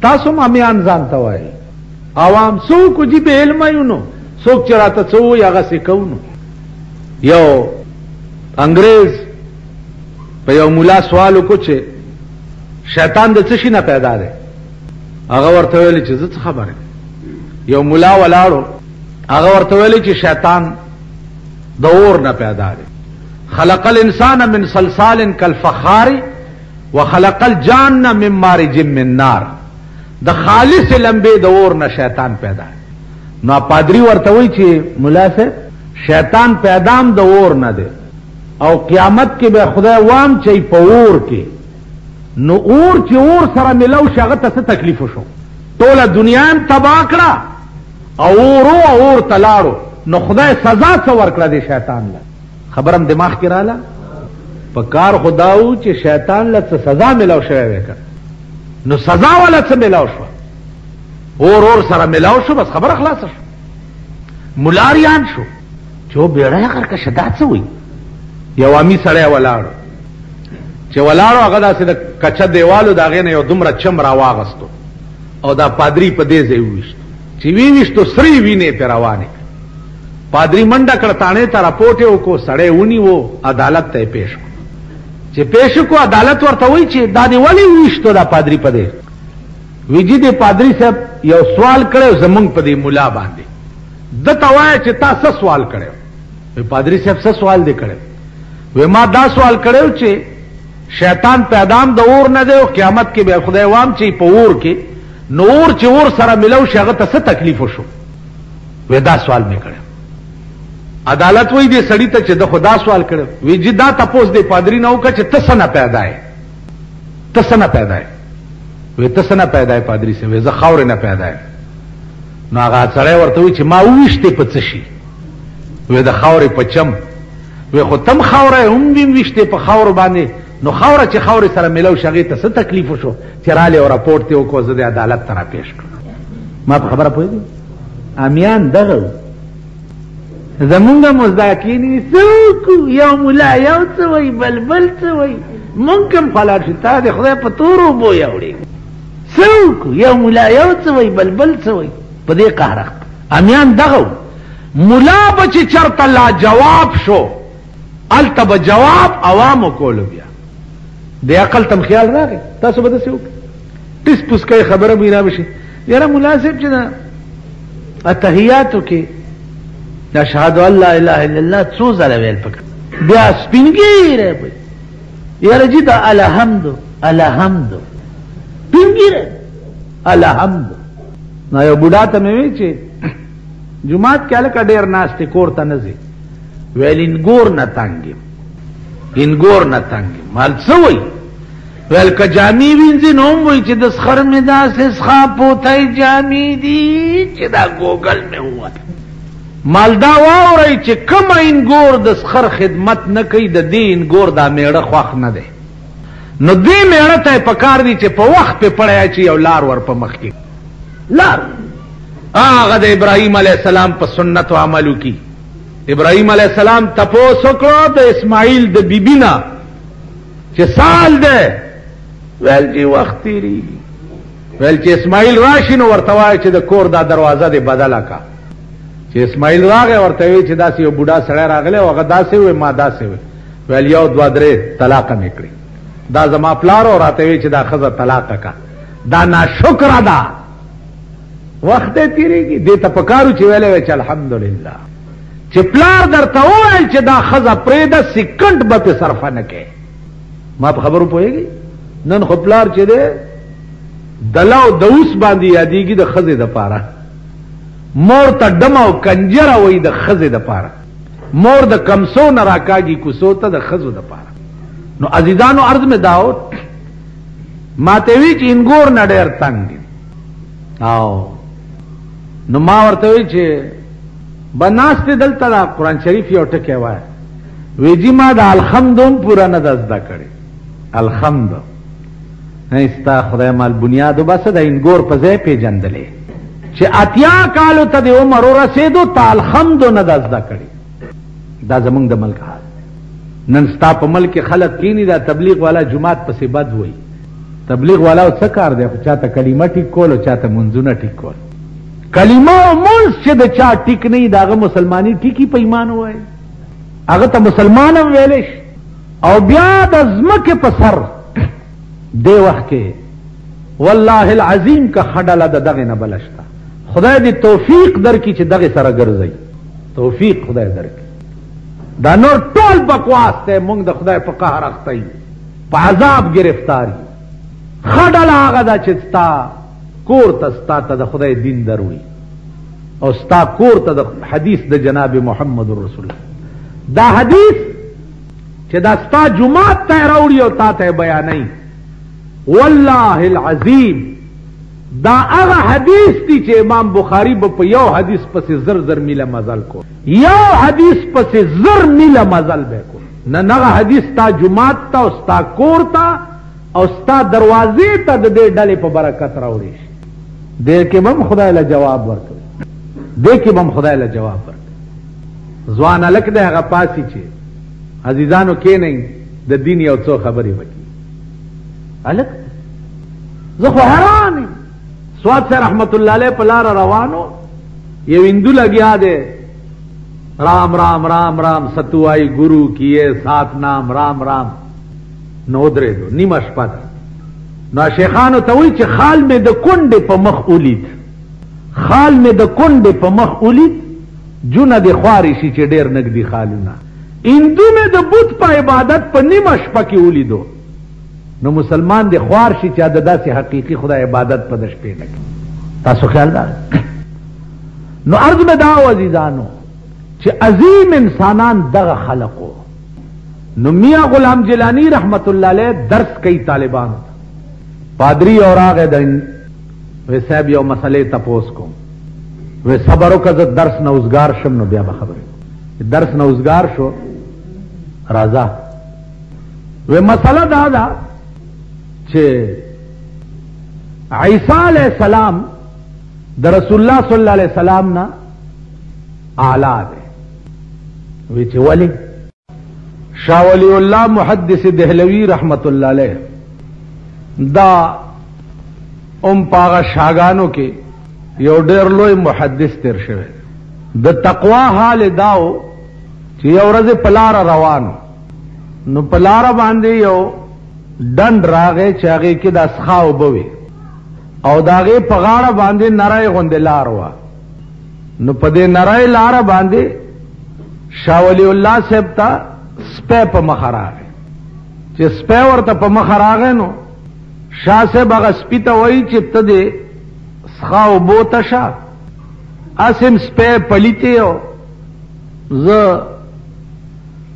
تاسو هم امیان ځان ته وایئ. عوام څوک جي بې علمه یو، نو څوک چې راته څه ووایي هغسې کوو. نو یو انګرېز په یو ملا سوال وکړو چې شیطان د څه شي نه پیدا دی؟ هغه ورته ویل چې زه څه خبر یم. یو ملا ولاړو، هغه ورته ویل چې شیطان د اور نه پیدا دی. خلق الانسان من صلصال کالفخار وخلق الجان من مارج من نار. د خالص لمبې د اور نه شیطان پیدا دی. نو پادری ورته وایي چې ملا صاحب شیطان پیدام د اور نه دی او قیامت کې به خدای وام چې په اور کې، نو اور چې اور سره ملو شي هغه ته څه تکلیف شو؟ ټوله دنیا هم تباه کړه او اورو او اور ته لاړو، نو خدای سزا څه ورکړه دې شیطان له؟ خبره هم دماغ کې راله. په کار خو دا و چې شیطان له څه سزا ملاو شوی وی که نو سزا وله څه ملاو شوه؟ اور اور سره ملاو شو، بس خبره خلاصه شو. ملاریان شو چې و بېړۍ غرقه شه، دا څه وایي؟ یو امي سړی ولاړو، چې ولاړو هغه داسې د کچه دیوالو د هغې نه یو دومره چم راواغستو او دا پادری په دې ځای وویشتو. چې ویویشتو سرې وینې پرې روانې کړې. پادری منډه کړه، تاڼې ته رپورټ یې وکړو، سړی ونیو، عدالت ته یې پېښ کړو. چې پېښ کړو عدالت ورته وایي چې دا دې ولې وویشتو دا پادری په دې؟ وی جي دې پادری صاحب یو سوال کړی زمونږ په دې ملا باندې، ده ته وایه چې تا څه سوال کړی؟ وی پادری صاحب څه سوال دې کړی؟ وی ما دا سوال کړی چې شیطان پیدام د اور نه دی او قیامت کې به خدای وام چې په اور کې، نو اور چې اور سره ملو شي هغه ته څه تکلیف وشو؟ وی دا سوال مې کړی. عدالت وایي دې سړي ته چې ده خو دا سوال کړی. وی جي دا تپوس دې پادري نه وکړه چې ته څه نه پیدا یې، ته څه نه پیدا یې؟ وی ته څه نه پیدا یې پادري صاحب؟ وی زه خاورې نه پیدا یم. نو هغه سړی ورته وایي چې ما وویشتې په څه شي؟ وی د خاورې په چم. وی خو تم خاوره یې هم ویم ویشتې په خاورو باندې، نو خاوره چې خاورې سره ملو شي هغې ته څه تکلیف وشو چې رالې او رپورټ دې وکړو، زه دې عدالت ته راپېښ کړم. ما په خبره پوهېږي؟ امیان دغه زمونږ مزدا کینی څوک یو ملا یو څه وایي بل بل څه وایي، مونږ کوم خلاص شو، تا دې خدای په تورو اوبو یوړې. څوک یو ملا یو څه وایي بل بل څه وایي، په دې قهر اخته امیان دغه. ملا به چې چېرته لا جواب شو هلته به جواب عوامو کولو. بیا د عقل تم خیال راغی، تاسو به داسې وکړئ ټیس پوس کوي خبره به یې رابشي. یاره ملا صاحب چې دا اتحیاتو کې اشهد ان لا اله الا الله څو ځله ویل پکار، بیا سپین ږیری وایي یاره جي دا الحمد الحمد، سپین ږیری الحمد. نو یو بوډا ته مې ویل چې جومات کې هلکه ډېر ناست دی، کور ته نه ځي. ویل انګور نه تنګ یم، انګور نه تنګ یم. مال څه وایي؟ ویل که جامې وینځي نو هم وایي چې د سخر مې داسې سخا پوتی جامې دي چې دا ګوګل مې ووته. مال دا واورئ چې کومه انګور د سخر خدمت نه کوي د دې انګور دا مېړه خوښ نه دی، نو دې مېړه ته یې پکار دي چې په وخت پې پړی اچي او لار ور په مخ کې لار. هغه د ابراهیم علیه السلام په سنت او عمل وکړي. ابراهیم علیه السلام تپوس وکړو د اسماعیل د بیبي نه چې سال دی؟ ویل چې وخت تېرېږي. ویل چې اسماعیل راشي نو ورته وایه چې د کور دا دروازه دې بدله کړه. چې اسماعیل راغی ورته ویل چې داسې یو بوډا سړی راغلی او هغه داسې وویل ما داسې وویل. ویل یو دوه درې طلاقه مې کړې، دا زما پلار او راته ویل چې دا ښځه طلاقه کړه، دا ناشکره ده. وخت دی تېرېږي. دې ته پکار و چې ویلی وای چې الحمدلله چې پلار درته وویل چې دا ښځه پرېږده، سیکنډ به پې صرفه نه کوې. ما په خبرو پوهېږي؟ نن خو پلار چې دی دله او د اوس باندې یادېږي د ښځې دپاره، مور ته ډمه او کنجره وایي د ښځې دپاره، مور د کمسو نه راکاږي کوڅو ته د ښځو دپاره. نو عزیزانو عرض مې دا و، ما ته وی چې انګور نه ډېر تنګ دي، او نو ما ورته وی چې به ناست دی دلته دا قرآن شریف یو ټکی وایه. وی جي ما د الحمد هم پوره نه ده زده کړې. الحمد نه ستا خدای مال بنیاد وباسه، د انګور په ځای پېژندلې چې 80 کالو ته دې عمر ورسېدو تا الحمد نه ده زده کړې. دا زمونږ د ملک حال. نن ستا په ملک کې خلک کینی دا تبلیغ والا جومات پسې بد وایي. تبلیغ والاو څه کار دی؟ خو چاته کلمه ټیک کول او چاته منځونه ټیک کول. کلمه او مونځ چې د چا ټیک نه وي، د هغه مسلماني ټیکي په ایمان ووایي، هغه ته مسلمان هم ویلی شي. او بیا د ځمکې په سر دې وخت کې والله العظیم که ښه ډله د دغې نه بله شته. خدای دې توفیق درکړي چې دغې سره ګرځئ، توفیق خدای درکړي. دا نور ټول بکواس دی، موږ د خدای په قهر اخته یو، په عذاب ګرفتار یو. ښه ډله هغه ده چې ستا کور ته ستا ته د خدای دین دروړي او ستا کور ته د حدیث د جناب محمد رسول الله دا حدیث چې دا ستا جومات ته یې راوړي او تا ته یې بیانوي. والله العظیم دا هغه حدیث دی چې امام بخاری به په یو حدیث پسې زر زر میله مزل کو، یو حدیث پسې زر میله مزل به کو. نن هغه حدیث ستا جومات ته او ستا کور ته او ستا دروازې ته د دې ډلې په برکت راوړی شي. دې کې به هم خدای له جواب ورکوي، دې کې به هم خدای له جواب ورکوي. ځوان هلک دی هغه پاسي چې عزیزانو کښېنئ د دین یو څو خبرې وکړي. هلک زه خو حیران یم. سواد صاحب رحمت الله علیه په لاره روانو، یو هندو لګیا دی رام رام رام رام ستوای ګورو کیے سات نام رام رام. نو ودرېدو، نیمه شپه ده. نو شیخانو ته وایي چې خال مې د کونډې په مخ ولید، خال مې د کونډې په مخ ولید، جونه دې خوارې شي چې ډېر نږدې خالونه. هندو مې د بت په عبادت په نیمه شپه کې ولیدو. نو مسلمان دې خوار شي چې د داسې حقیقي خدای عبادت په د شپې نه کوي. تاسو خیال دا؟ نو عرض مې دا و عزیزانو چې عظیم انسانان دغه خلقو. نو میاں غلام جیلانی رحمت الله علیه درس کوي طالبانو ته. پادری او راغی د وی صاحب یو مسئلې تپوس کوم. وی صبر وکړه، زه درس نه اوزګار شم نو بیا به خبرې کوم. درس نه اوزګار شو، راځه. وی مسئله دا ده چې عیسی علیه السلام د رسول الله صلی الله علیه وسلم نه اعلی دی. وی چې ولې؟ شاه ولی الله محدث دهلوی رحمت الله علیه دا پاغه شاګانو کې یو ډېر لوی محدث تیر شوی. د تقوا حال داو چې یو ورځ په لاره روان، نو په لاره باندې یو ډنډ راغی چې هغې کې د اسخا اوبه وې او د هغې په غاړه باندې نری غوندې لار وه. نو په دې نری لاره باندې شاه ولی الله صاحب ته سپی په مخه راغی. چې سپی ورته په مخه راغی نو شاه صاحب هغه سپي ته وایي چې ته دې سخا اوبو ته شه، هسې هم سپی پلیت یې او زه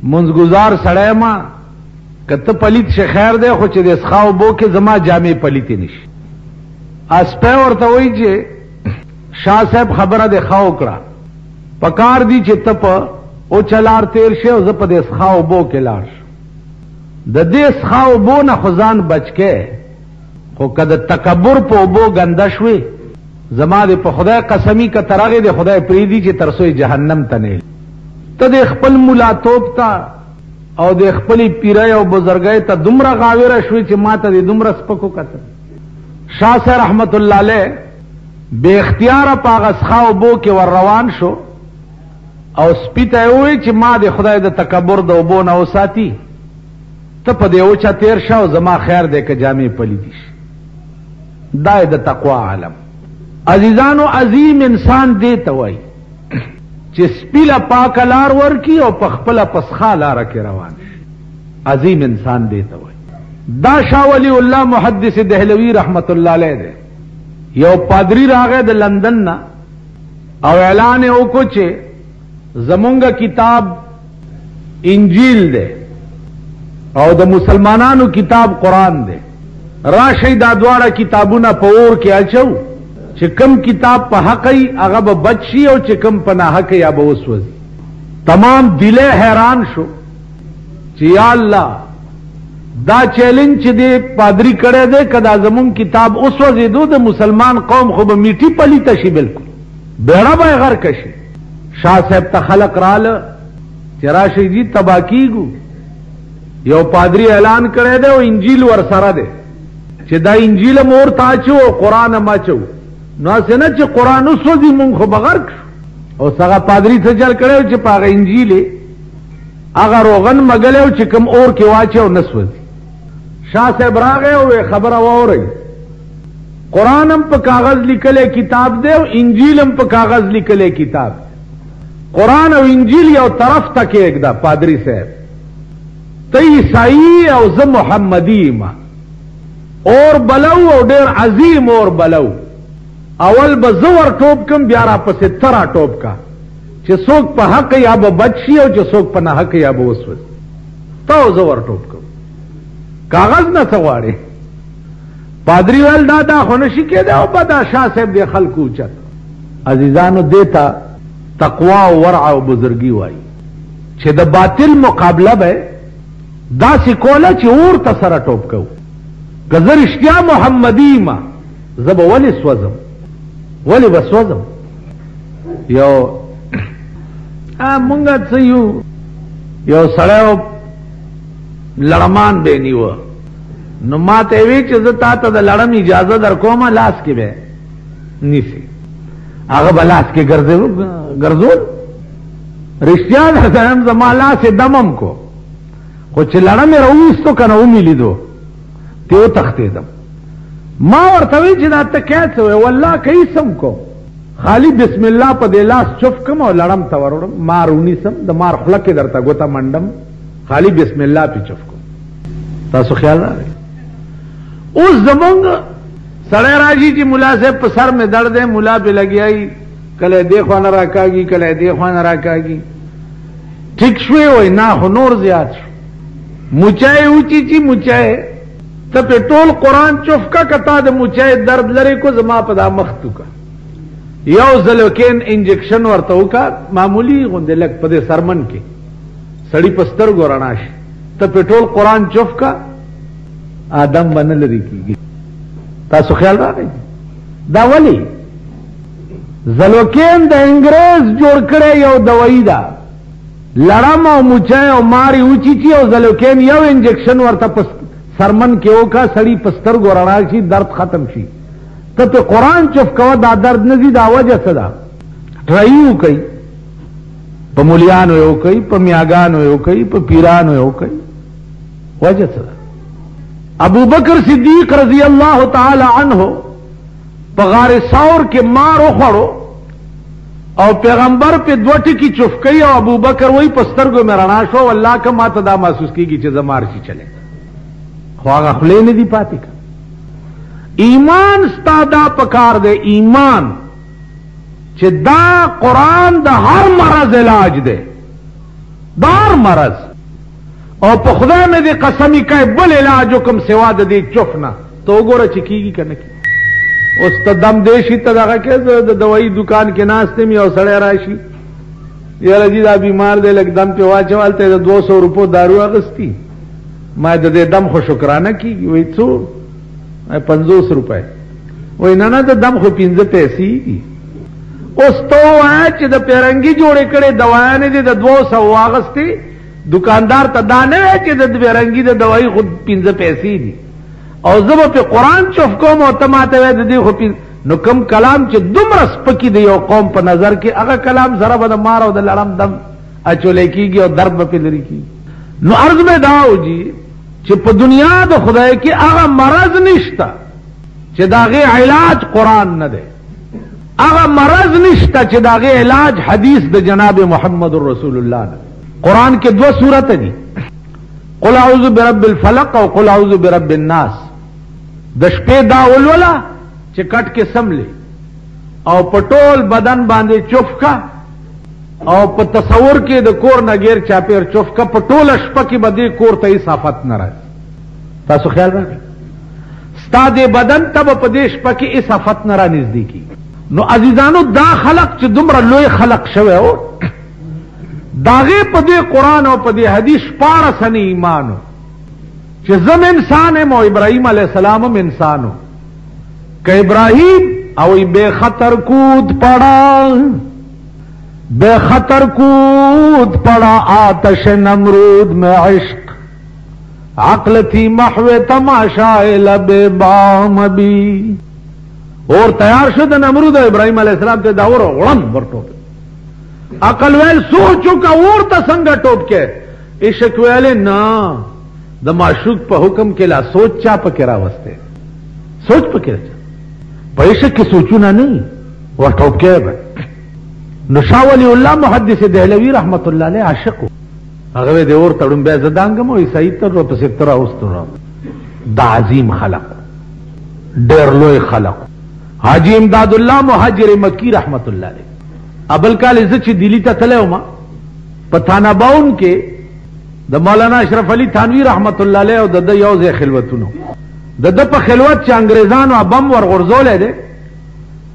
منځګزار سړی ما، که ته پلیت شې خیر دی، خو چې د سخا اوبو کې زما جامې پلیتې نه شي. سپی ورته وایي چې شاه صاحب خبره دې ښه وکړه، پکار دي چې ته په اوچه لار تېر شې او زه په دې سخا اوبو کې لاړ شم. د دې سخا اوبو نه خو ځان بچ کې، خو که د تکبر په اوبو ګنده شوې زما دې په خدای قسمي که تر هغې دې خدای پرېږدي چې تر څو یې جهنم ته نه. ته دې خپل ملاتوب ته او دې خپلې پیرۍ او بزرګۍ ته دومره غاوره شوې چې ما ته دې دومره سپک وکتل. شاه صاحب رحمت الله علیه بې اختیاره په هغه سخا اوبو کې ور روان شو او سپي ته یې وویل چې ما دې خدای د تکبر د اوبو نه وساتي، ته په دې وچه تېر شه او زما خیر دی که جامې پلیتې شي. دا یې د تقوا عالم. عزیزانو عظیم انسان دې ته وایي چې سپي له پاکه لار ورکړي او په خپله په سخا لاره کې روان شي. عظیم انسان دې ته وایي. دا شاه ولی الله محدث دهلوی رحمت الله علیه دی. یو پادری راغی د لندن نه او اعلان یې وکړو چې زمونږ کتاب انجیل دی او د مسلمانانو کتاب قرآن دی، راشئ دا دواړه کتابونه په اور کې اچو، چې کم کتاب په حق وي هغه به بچ شي او چې کم په ناحق وي هغه به وسوځي. تمام دلی حیران شو چې یا الله دا چیلنج چې دی پادری کړی دی، که دا زمونږ کتاب وسوځېدو د مسلمان قوم خو به میټي پلیته شي، بالکل بیړه به یې غرقه شي. شاه صاحب ته خلق راله چې راشئ جي تباه کېږو، یو پادری اعلان کړی دی او انجیل ورسره دی چې دا انجیل هم اور ته اچو او قرآن هم اچو، نو هسې نه چې قرآن وسوځي مونږ خو به غرق شو. اوس هغه پادري څه چل کړی و چې په هغه انجیل یې هغه روغن مګلی و چې کوم اور کې واچوي او نه سوځي. شاه صاحب راغی او ویې خبره واورئ، قرآن هم په کاغذ لیکلی کتاب دی او انجیل هم په کاغذ لیکلی کتاب دی. قرآن او انجیل یو طرف ته کېږده پادري صاحب، ته عیسائی او زه محمدي یم. اور بلو او ډېر عظیم اور بلو، اول به زه ورټوپ کم بیا راپسې ته راټوپ کا، چې څوک په حق یا به بچ شي او چې څوک په ناحق یا به وسوځي. ته او زه ورټوپ کم، کاغذ نه څه غواړې؟ پادري ویل دا دا خو نه شي کېدی او به دا شاه صاحب دې خلکو اوچت. عزیزانو دې ته تقوا او ورع او بزرګي وایي چې د باطل مقابله به داسې کوله چې اور ته سره ټوپ کوو. که زه رښتیا محمدي یم زه به ولې سوځم، ولې به سوځم؟ یو مونږ څه یو، یو سړی لړمان به نیوه، نو ما ته وی چې زه تا ته د لړم اجازه در کوم، لاس کې به نیسي. هغه به لاس کې ګرځول، رښتیا درته وایم زما لاس یې دمم کو، خو چې لړم یې راوویستو که نه ومې لیدو ترې وتښتېدم. ما ورته وی چې دا ته کیا څه وایې؟ والله که هېڅ هم کوم، خالي بسم الله په دې لاس چف کړم او لړم ته وروړم، مار ونیسم، د مار خوله کې درته ګوته منډم، خالي بسم الله پې چف کوم. تاسو خیال راغی؟ اوس زمونږ سړی راشي چې ملا صاحب په سر مې درد دی، ملا پې لګیایي، کله دې خوا نه راکاږي کله دې خوا نه راکاږي، ټیک شوې؟ وایي نه خو نور زیات شو. مچای وچیچي، مچای ته په ټول قرآن چف کا، که تا د مچای درد لرې کو زما په دا مخ تو کا. یو زلوکین انجکشن ورته وکړه، معمولي غوندې لږ په دې سرمن کې سړي په سترګو رڼا شي، ته په ټول قرآن چف کا، آدم به نه لرې کېږي. تاسو خیال راغی؟ دا ولې زلوکین د انګرېز جوړ کړی یو دوایي ده، لړم او مچای او مارې وچیچي او زلوکین یو انجکشن ورته په سرمن کې وکړه، سړي په سترګو رڼا شي، درد ختم شي. ته په قرآن چف کوه، دا درد نه ځي. دا وجه څه ده؟ ټرایي وکړئ، په مولیانو یې وکړئ، په میاګانو یې وکړئ، په پیرانو یې وکړئ، وجه څه ده؟ ابوبکر صدیق رضی الله تعالی عنه په غار ثور کې مار وخوړو او پیغمبر په دوه ټکي چف کوي او ابوبکر وایي په سترګو مې رڼا شوه، والله که ما ته دا محسوس کېږي چې زه مار شي چلی، خو هغه خولې نه دي پاتې. که ایمان ستا دا پکار دی، ایمان چې دا قرآن د هر مرض علاج دی، د هر مرض، او په خدای مې دې قسمي کوي بل علاج وکم سوا د دې چف نه، ته وګوره چې کېږي که نه کېږي. اوس ته دم دی شي ته دغه کې زه د دوایي دکان کې ناست یم، یو سړی راشي، یاره جي دا بیمار دی لږ دم پې واچوه، هلته یې د 200 روپو دارو اخیستي، ما د دې دم خو شکرانه کېږي. وایي څو؟ 50 روپۍ. وایي نه نه د دم خو 5 پیسې دي. اوس ته ووایه چې د پیرنګي جوړې کړې دوایانې دې د 200 واخیستې، دکاندار ته دا نه وایي چې د پیرنګي د دوایي خو 5 پیسې دي، او زه به پې قرآن چف کوم او ته ما ته وایې د دې خو نو کوم کلام چې دومره سپکي د یو قوم په نظر کې، هغه کلام سره به د مار او د لړم دم اچولی کېږي او درد به پې لرې کېږي. نو عرض مې دا و جي چې په دنیا د خدای کې هغه مرض نشته چې د هغې علاج قرآن نه دی، هغه مرض نشته چې د هغې علاج حدیث د جناب محمد رسول الله نه. قرآن کې دوه سورته دي، قل اعوذ برب الفلق او قل اعوذ برب الناس. د شپې دا ولوله چې کټ کې سملې او په ټول بدن باندې چف کا، او په تصور کې د کور نه غیر چاپیر چف کا، په ټوله شپه کې به دې کور ته هېڅ آفت نه راځي. تاسو خیال راکړئ، ستا دې بدن ته به په دې شپه کې هېڅ آفت نه رانږدې کېږي. نو عزیزانو دا خلق چې دومره لوی خلق شوی و، د هغې په دې قرآن او په دې حدیث 16 سنې ایمان و چې زه هم انسان یم او ابراهیم علیه السلام هم انسان و. که ابراهیم او بے خطر کود پڑا، بے خطر کود پڑا آتش نمرود میں عشق، عقل تھی محو تماشا لب بام بی. اور تیار شو د نمرود ابراهیم علیه السلام ته دا اور غړم ورټوپ. عقل ویل سوچو کا اور ته څنګه ټوپ کې؟ عشق ویل نه، د معشوق په حکم کې لا سوچ چا پکې راوسته، سوچ پکې راوسته، په عشق کې سوچونه نه ورټوپ کې به. نو شاه ولی الله محدث دهلوی رحمت الله علیه عاشق، هغه د اور تړون بیا زدانګم او عیسائی تر ورپسې تر اوستو. دا عظیم خلق، ډېر لوی خلق. حاجی امداد الله مهاجر مکی رحمت الله علیه، ابل کال زه چې دلی ته تللی وم په تھانه باون کې د مولانا اشرف علي تھانوي رحمت الله علیه او د ده یو ځای خلوتونو، د ده په خلوت چې انګریزانو ابم ورغورځولی دی،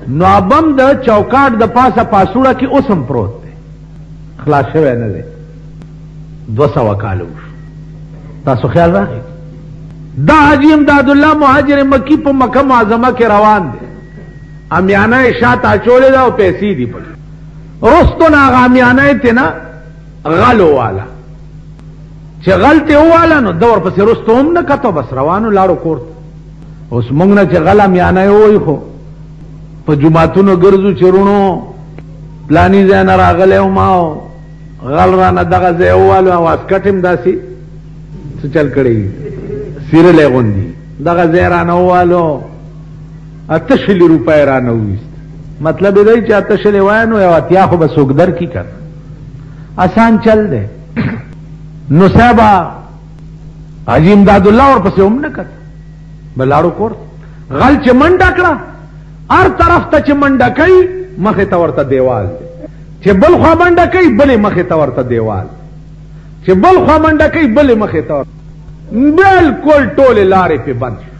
نو ابم د چوکاټ د پاسه پاسوړه کې اوس هم پروت دی، خلاص شوی نه دی. 200 کاله وشو. تاسو خیال راغی؟ دا حاجی امداد الله مهاجر مکی په مکه معظمه کې روان دی، امیانه یې شاته اچولې ده او پیسې دي پکې. وروستو نه هغه امیانه یې ترې نه غل وواله، چې غل ترې وواله نو ده ورپسې وروستو هم نه کتو، بس روانو لاړو کور ته. اوس موږ نه چې غل امیانه یې ووایي، خو په جوماتونو ګرځو چې روڼو پلاني ځای نه راغلی وم او غل رانه دغه ځای ووالو، او واسکټ هم داسې څه چل کړی سیرلی غوندي، دغه ځای رانه ووالو، 8 شلې روپۍ رانه وویست. مطلب یې دی چې 8 شلې وایه نو یو 80 خو به څوک درکړي که نه، اسان چل دی. نو صاحبه حاجي امداد الله ورپسې هم نه کتل، به لاړو کور ته. غل چې منډه کړه، هر طرف ته چې منډه کوي مخې ته ورته دیوال دی، چې بل خوا منډه کوي بلې مخې ته ورته دیوال، چې بل خوا منډه کوي بلې مخې ته ورته، بالکل ټولې لارې پې بند شو.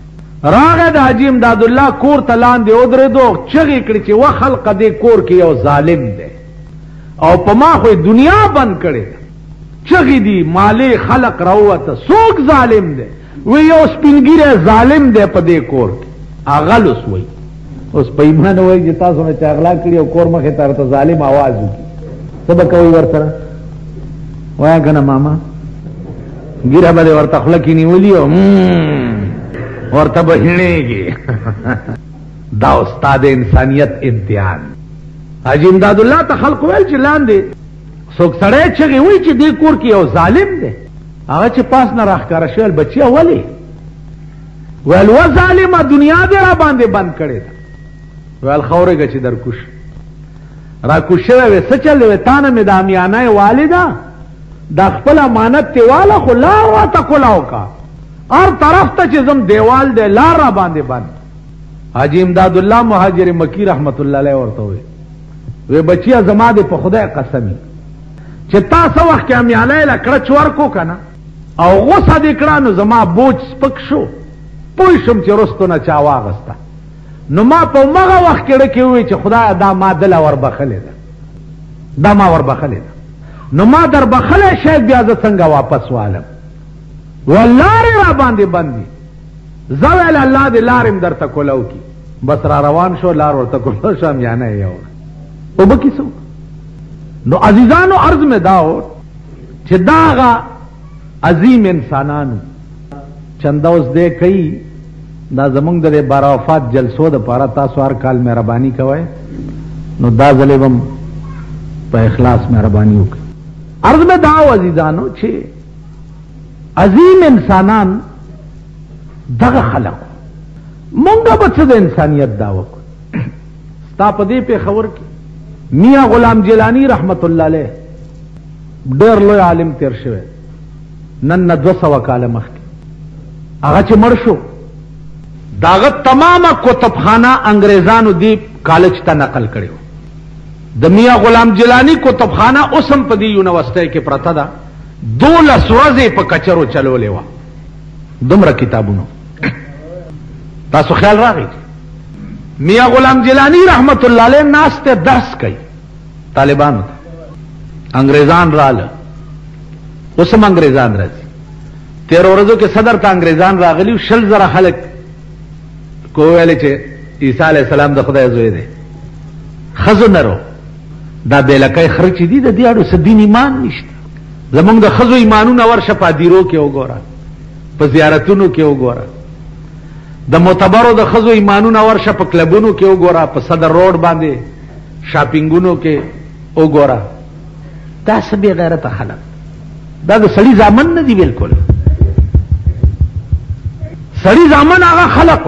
راغی د حاجي امداد الله کور ته لاندې ودرېدو، چغې کړې چې وه خلقه دې کور کې یو ظالم دی او په ما خو یې دنیا بند کړې ده. چغې دي، مالې خلق راووته، څوک ظالم دی؟ وی یو سپین ږیری ظالم دی په دې کور کې. هغه اوس وایي، اوس په ایمان وایي چې تاسو نه چا غلا کړي او کور مخې ته ورته ظالم اواز وکړي، څه به کوئ ورسره؟ وایه که نه ماما، ږیره به دې ورته خوله کې نیولي او ورته به هیڼېږي. دا استاد انسانیت امتحان. حاجي امداد الله ته خلکو ویل چې لاندې څوک سړی چغې وایي چې دې کور کې یو ظالم دی. هغه چې پاس نه راښکاره شوی، بچیه ولې؟ ویل و ظالمه دنیا دې را باندې بند کړې ده. ویل ښه چې درکوش راکوش شوی. وی څه چل دی؟ وی تا نه مې د امیانه یې والې ده، دا خپل امانت تې واله، خو لار راته کولاو کا، هر طرف ته چې ځم دیوال دی، لار را باندې بند. حاجي امداد الله مهاجر مکی رحمت الله علیه ورته وی، وی بچیه زما دې په خدای قسمي چې تا څه وخت کې امیانه یې له کړچ ورکو که نه او غوسه دې کړه، نو زما بوج سپک شو، پوه شوم چې رستو نه چا واغسته. نو ما په همغه وخت کې ړکې وویل چې خدایه دا ما دله وربخښلې ده، دا ما وربخښلې ده، نو ما در بخښلی شاید بیا زه څنګه واپس والم؟ لارې را باندې بندي. زه ویل الله دې لارې هم درته کولاو کړي. بس را روان شو، لار ورته کولاو شو، امیانه یې یوړه. اوبه کې څوک؟ نو عزیزانو عرض مې دا و چې دا هغه عظیم انسانانو چنده اوس دی کوي. دا زمونږ د باروفات جلسو دپاره تاسو هر کال مهرباني کوئ، نو دا ځلې به هم په اخلاص مهرباني وکړئ. عرض مې دا و عزیزانو چې عظیم انسانان دغه خلق، مونږ به څه د انسانیت دعوه کړو؟ ستا په دې پېښور کې میاں غلام جیلانی رحمت الله علیه ډېر لوی عالم تیر شوی نن نه 200 کاله مخکې. هغه چې مړ شو، د هغه تمامه کتبخانه انګریزانو دې کالج ته نقل کړې وه. د میاں غلام جیلانی کتبخانه اوس هم په دې یونیورسټۍ کې پرته ده. 12 ورځې په کچرو چلولې وه، دومره کتابونو. تاسو خیال راغی؟ میاں غلام جیلانی رحمت الله علیه ناست ته درس کوي طالبانو ته، انګریزان رااله. اوس هم انګریزان راځي. تېرو ورځو کې صدر ته انګریزان راغلي، 20,000 خلک کو ویل چې عیسی علیه السلام د خدای زوی دی. ښځو نرو دا بېلکۍ خره چې دي، د دې اړو څه دین ایمان نشته. زمونږ د ښځو ایمانونه ورشه په ادیرو کې وګوره. په زیارتونو کې وګوره، د معتبرو د ښځو ایمانونه ورشه په کلبونو کې وګوره، په صدر روډ باندې شاپینګونو کې وګوره. دا څه بې غیرته خلک، دا د سړي زامن نه دي. بالکل سړي زامن هغه خلک